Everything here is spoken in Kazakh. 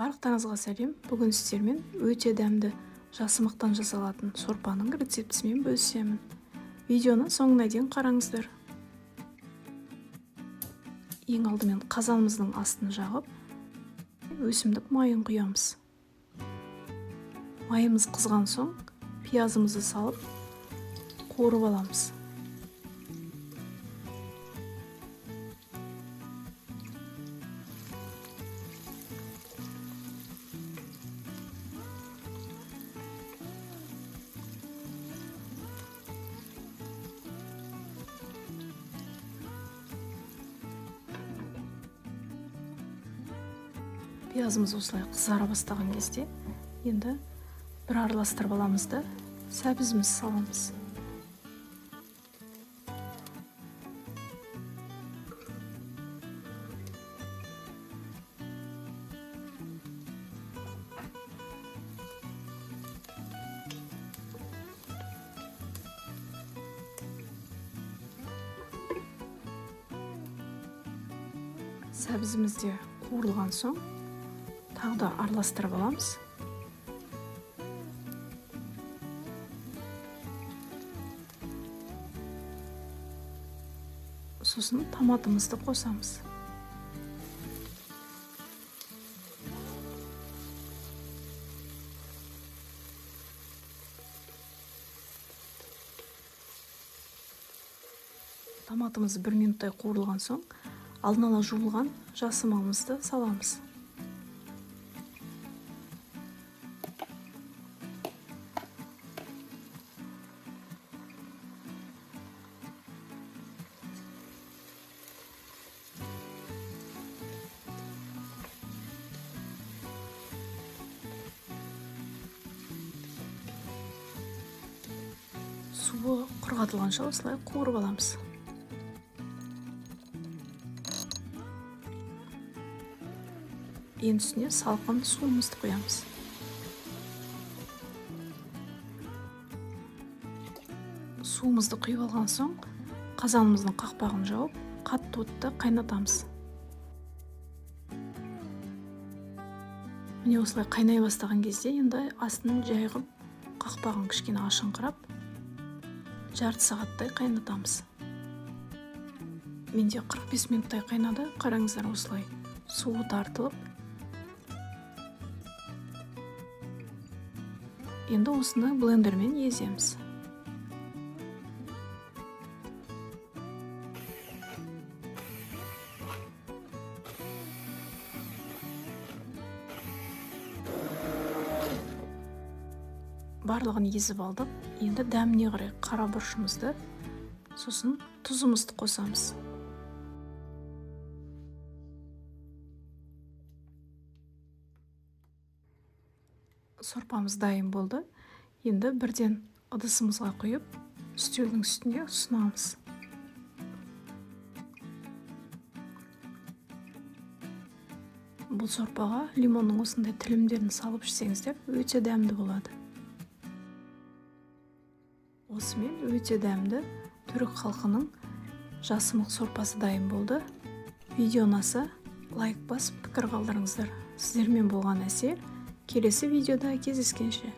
Барлықтарыңызға сәлем. Бүгін сіздермен өте дәмді жасымықтан жасалатын сорпаның рецептісімен бөлісемін. Видеоны соңына дейін қараңыздар. Ең алдымен қазанымыздың астын жағып, өсімдік майын құямыз. Майымыз қызған соң пиязымызды салып, қуырып аламыз. Пиязымыз осылай қызара бастаған кезде енді бір араластырып аламыз да сәбізімізді саламыз. Сәбізіміз де қуырылған соң тағы да араластырып аламыз. Сосын томатымызды қосамыз. Томатымыз бір минуттай қуырылған соң алдын ала жуылған жасымығымызды саламыз. Суы құрғатылғанша осылай қуырып аламыз. Енді үстіне салқын суымызды құямыз. Суымызды құйып алған соң қазанымыздың қақпағын жауып, қатты отта қайнатамыз. Міне осылай қайнай бастаған кезде енді астын жай қылып, қақпағын кішкене ашыңқырап, жарты сағаттай қайнатамыз. Менде 45 минуттай қайнады. Қараңыздар, осылай суы тартылып. Енді осыны блендермен еземіз. Барлығын езіп алдық. Енді дәміне қарай қара бұрышымызды, сосын тұзымызды қосамыз. Сорпамыз дайын болды. Енді бірден ыдысымызға құйып, үстелдің үстіне ұсынамыз. Бұл сорпаға лимонның осындай тілімдерін салып ішсеңіздер, өте дәмді болады. Осымен өте дәмді түрік халқының жасымық сорпасы дайын болды. Видео ұнаса лайк басып пікір қалдырыңыздар. Сіздермен болған Әсел. Келесі видеода кездескенше.